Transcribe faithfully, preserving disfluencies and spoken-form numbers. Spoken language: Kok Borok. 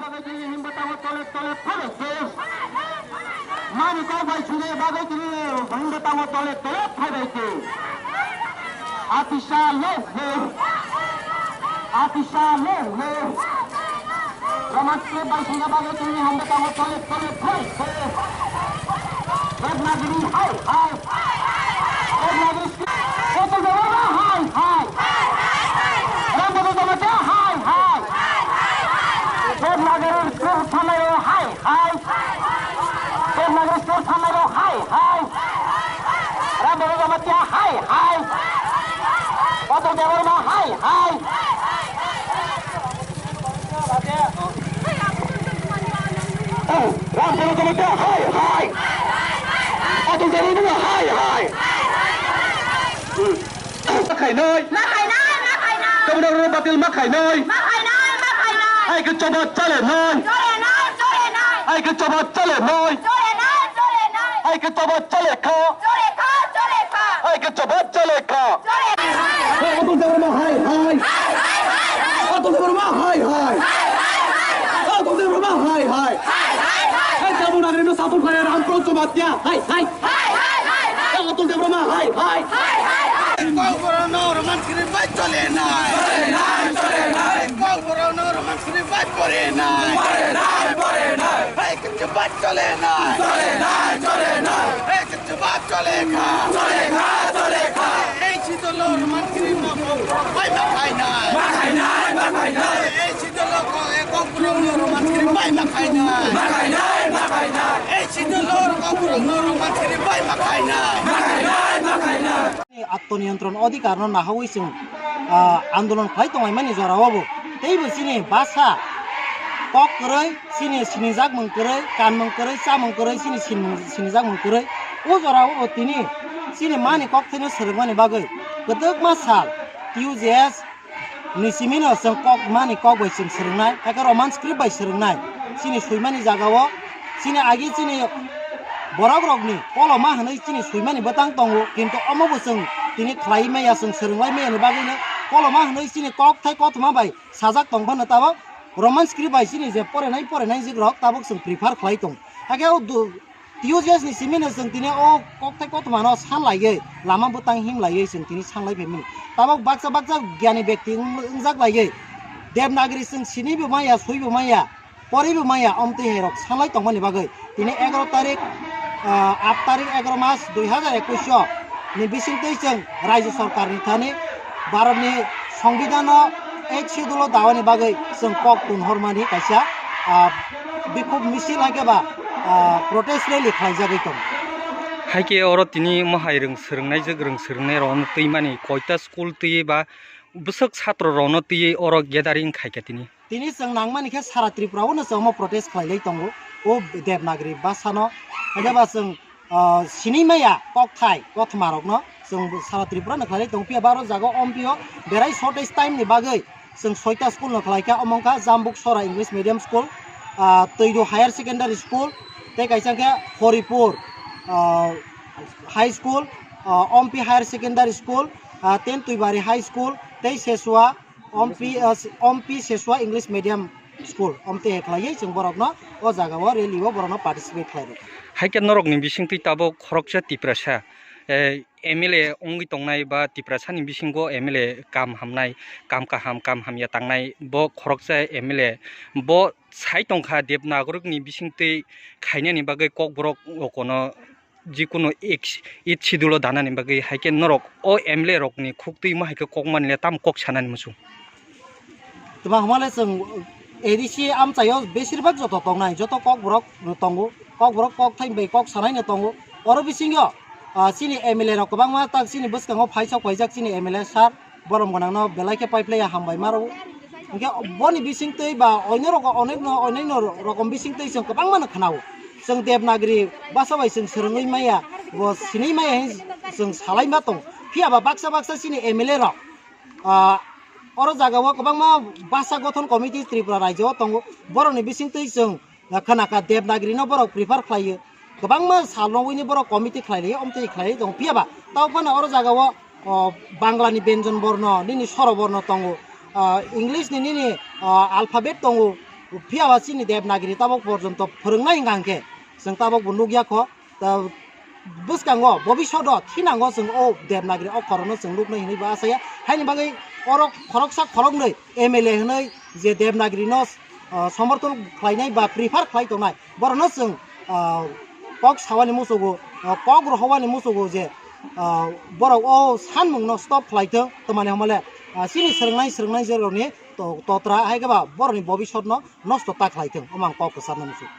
Tini himba tango tole tole phaibai khe. Mani kok bai sune bagwi tini himba tango tole tole phaibai khe. Apisa le le. Apisa le le. Roman script bai sune bagwi tini himba tango tole tole phaibai khe. Devanagari hai hai. Devanagari script. Oto Debbarma hai hai. Ramdevani Jamatia hai hai. Devanagari script thanai rok hai hai. Devanagari script thanai rok hai hai. Ramdevani Jamatia hai hai. Oto Debbarma hai hai. Ramdevani Jamatia hai hai. Oto Debbarma hai hai. Ma khainai. Ma khainai, ma khainai. Devanagari batil ma khainai. Ma khainai, ma khainai. Hai khe choba chale nai. Chole nai, chole nai. Hai khe choba chale nai. Chole nai, chole nai. Hai khe choba chale kha. Chole kha, chole kha. Hai khe choba chale kha. Chole nai. Hey, Atul Debbarma hai hai. Hai, hai, hai, hai. Atul Debbarma hai hai. Hai, hai, hai, hai. Atul Debbarma hai hai. Hai, hai, hai, hai. Hai, Devanagari no satung kare Ramprasad Jamatia. Hai, hai. Hai, hai, hai, hai. Atul Debbarma hai hai. Hai, hai, hai. Kokborok no Roman script bai chole nai. Chole nai, chole nai. Kokborok no Roman script bai pore nai. Pore nai, pore nai. Hai, kichu bai chole nai. Chole nai, chole nai. Hai, kichu bai chole kha. Chole kha, chole kha. Ei sito lo Roman script no kokborok bai ma khai nai. Ma khai nai, ma khai nai. Ei sito lo ko, e kokborok no Roman script bai ma khai nai. Ma khai nai, ma khai nai. Ei sito lo kokborok no Roman script bai ma khai nai. Ma khai nai, ma khai nai. Atmoniyontron odhikar no nahawi chwng, ah, andolon khlai tonglaimani jora o bo. Teibo chini basa kok kwrwi, chini sinijak mung kwrwi, kanmung kwrwi, chamung kwrwi, chini sinmung, sinijak mung kwrwi. O jora o tini chini mani kok thaino swrwngmani bagwi kwdwkma sal T U J S ni simino chwng kok mani kok bai chwng swrwngnai, hakhe Roman script bai swrwngnai. Chini swimani jagao chini agi chini borok rokni koloma hwnwi chini swimani bwtang tongo, kintu omo bo chwng tini khlai maya, chwng swrwnglai maya ni bagwino koloma hwnwi chini kok thai kothoma bai sajak tong phano tabok Roman script bai chini je porenai porenai jikrok tabok chwng prefer khlai tong. Hakhe o du-, T U J S ni simino chwng tini o kokthai kothoma no san laiwi, lama bwtang him laiwi chwng tini sanglai phaimani. Tabok baksa baksa gyani bekti wng-, wngjak laiwi, Devanagari chwng sinibo maya, suibo maya, poribo maya, omtwi hai rok sanglai tongmani bagwi tini egaroh tarik, ah, aat tarik egaroh mas dui hazar ekush o ni bisingtwi chwng Rajya Sarkar ni thani Bharat ni Songbidan no Eighth Schedule o dawani bagwi chwng kok tunhormani kaisa, ah, bikhub misil hai khe ba, ah, protest rally khlaijagwi tongo. Hai khe oro tini mohai rwng swrwngnaijak, rwng swrwngnairokno twimani koita school twiwi ba bwswk chatrorokno twiwi oro gathering khai kha tini. Tini chwng nangmani khe sara Tripura o no chwng omo protest khlailai tongo o Devanagari bhasha no. Hai khe ba chwng ah, sinimaya kokthai kothoma rokno chwng sara Tripura no khlai tong phiya ba oro jaga o ompio berai shortage time ni bagwi chwng soita school no khlai kha, omo wngkha Jambuk Sora English Medium School, ah, Twidu Higher Secondary School, tei kaisa khe Horipur, ah, High School, ah, Ompi Higher Secondary School, ah, Tentwibari High School, tei Sesua Ompi, ah, Ompi Sesua English Medium School, omte khlaiwi chwng borokno o jaga o rally o borokno participate khlai rwkha. Hai khe norokni bisingtwi tabuk khoroksa Tiprasa, eh, M L A wngwi tongnai ba Tiprasani bisingo M L A kam hamnai, kam kaham, kam hamya tangnai, bo khoroksa M L A, bo sai tongkha Devanagari ni bisingtwi khainani bagwi kokborok okono jikunu ek-, Eighth Schedule o danani bagwi, hai khe norok o M L A rokni khuktwi ma hai khe kok manle tamo kok sanani muchung? Tuma hwnmale chwng A D C amchaio besir bak joto tongnai, joto kokborok tongo, kokborok kokthai bai kok sanaino tongo. Oro bisingo, ah, chini M L A rok kwbangma tak chini bwskango phaisok phaijak chini M L A sir, borom gwnangno belai khe pai phlaiya hambai ma rwo. Hinkhe boni bisingtwi ba oino rogo onekno, oinaino rokom bisingtwi chwng kwbangmano khwnao. Chwng Devanagari bhasha bai chwng swrwngwi maya, bo sinwi maya hinwi chwng salai ma tongo. Phiya ba baksa baksa chini M L A rok, ah, oro jagao kwbangma bhasha gothon committee Tripura rajyo o tongo. Borokni bisingtwi chwng khna kha Devanagari no borok prefer khlaio. Kwbangma sal nogwini borok committee khlai laio, omtwi khlai tong phiya ba. Tao phano oro jagao, o, Bangla ni benjon borno, nini soro borno tongo, ah, English ni nini, ah, alphabet tongo, Phiya ba chini Devanagiri tabok porjonto phwrwngnai hwnkha hwnkhe chwng tabok bo nukya kho. Ta bwskango bobishodo thinango chwng o Devanagiri okkhorno chwng nuknai hwnwi bo asaya. Haini bagwi oro khoroksa khoroknwi M L A hwnwi je Devanagirino, ah, somorthon khlainai ba prefer khlai tongnai, borokno chwng, ah, kok sawani muchugo, ah, kok rohowani muchugo je, ah, borok o sanmungno stop khlai thung, twmani hwnmale, ah, chini swrwngnai swrwngnai jerokni to-, totra hai khe ba borokni bobisotno nosto ta khlai thung, omo ang kok kwcharna muchung.